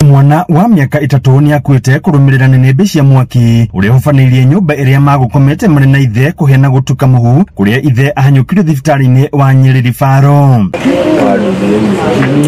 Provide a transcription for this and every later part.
Mwana wa mĩaka 3 nĩakuĩte kũrũmĩrĩra nĩnĩmbĩ cia mwaki ũrĩa ũbanĩirie nyũmba ĩrĩa magũkomete marĩ na ithe kũhĩa na gũtuka mũhu kũrĩa ithe ahanyũkirio thibitarĩ-inĩ wa Nyĩrĩ Ribaro.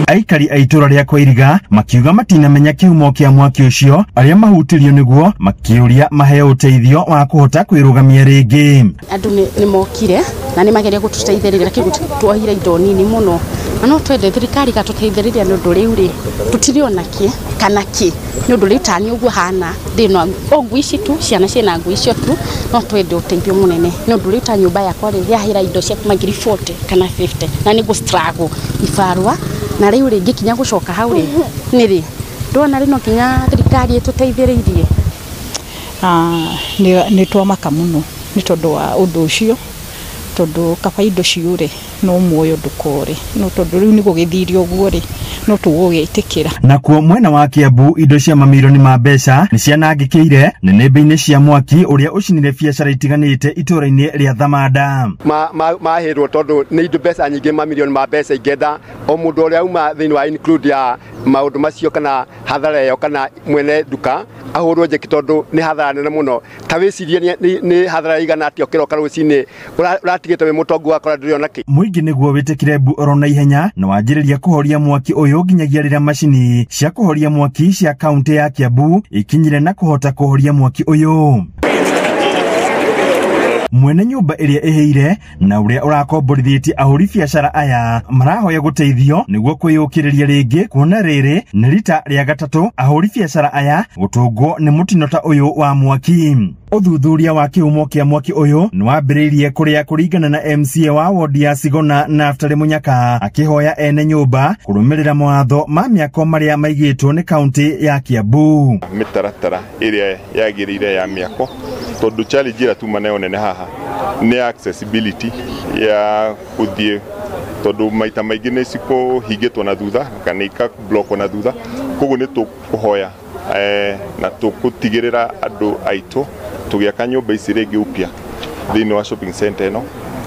Aikari a itũra rĩa Kwairiga makiuga matinamenya kĩhumo kĩa mwaki ũcio, arĩa mahutirio nĩguo makĩũria maheo ũteithio wa kũhota kwĩrũgamia rĩngĩ. Andũ nĩ mokire na nĩ mageria gũtũteithĩrĩria, lakini tuohire indo nini mũno, na no twende thirikari ĩgatũteithĩrĩria nĩ ũndũ rĩu rĩ tũtirĩ ona kĩ kana kĩ, nĩ ũndũ rĩu tani ũguo hana ndĩna o nguo ici tu, ciana ciĩna nguo icio tu, no twende ũteithio mũnene nĩ ũndũ rĩu ta nyũmba yakwa rĩ yahĩra indo cia kuma 40,000 kana 50 na nĩ ngũ struggle ibarũa, na rĩu rĩ ngĩkinya gũcoka hau rĩ nĩ rĩ ndona rĩ no nginya thirikari ĩtũteithĩrĩirie. Nĩ twamaka mũno nĩ tondũ wa ũndũ ũcio, tondũ kaba indo ciũre no muoyo ndũkore, no tondũ rĩu nĩ gũgĩthire ũguo rĩ no tũgũgĩtĩkĩra. Nakuo mwena wa Kiambu indo cia mamirioni ma mbeca nĩ cianangĩkĩire nĩnĩmbĩ-inĩ cia mwaki ũrĩa ũcinire biacara itiganĩte itũra-inĩ rĩa Thamanda. Mahĩrwo tondũ nĩ indo mbeca nyingĩ, mamirioni ma mbeca ingĩenda o mũndũ ũrĩa auma thĩinĩ wa include ya maũndũ macio kana hathara ĩyo kana mwene nduka ahũrwo njeki tondũ nĩ hathara nene mũno. Ta wĩcirie nĩ hathara igana atĩa ũkĩroka rũcinĩ ũratigĩte wĩ mũtongu wakora ndũrĩ ona kĩ. Mũingĩ nĩguo wĩtĩkire mbu oro na ihenya na wanjĩrĩria kũhoria mwaki ũyũ nginyagia rĩrĩa macini cia kũhoria mwaki cia kaunti ya Kiambu ikinyire na kũhota kũhoria mwaki ũyũ. Mwene nyũmba ĩrĩa ĩhĩire na ũrĩa ũrakomborithĩtie ahũri biacara aya marahoya gũteithio nĩguo kwĩyũkĩrĩria rĩngĩ, kuona rĩrĩ nĩ rita rĩa gatatũ ahũri biacara aya gũtũngwo nĩ mũtino ta ũyũ wa mwaki. Ũthuthuria wa kĩhumo kĩa mwaki ũyũ nĩ wambĩrĩirie kũrĩa kũringana na MCA wa wodi ya Sigona Naftali Munyaka akĩhoya ene nyũmba kũrũmĩrĩra mawatho ma mĩako marĩa maigĩtwo nĩ kaunti ya Kiambu. Mĩtaratara ĩrĩa yagĩrĩire ya mĩako, tondũ challenge ĩrĩa tuma nayo nene haha nĩ accessibility ya gũthiĩ, tondũ maita maingĩ nĩ cikũhingĩtwo na thutha kana ikablockwo na thutha, koguo nĩ tũkũhoya na tũgũtigĩrĩra andũ aitũ tũgĩaka nyũmba ici rĩngĩ upya thĩinĩ wa shopping center ĩno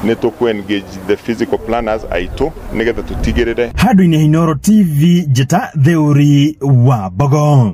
nĩ tũkũ engage the physical planners aitũ nĩgetha tũtigĩrĩre. Handũ-inĩ Inooro TV, njĩta Theuri wa Mbogo.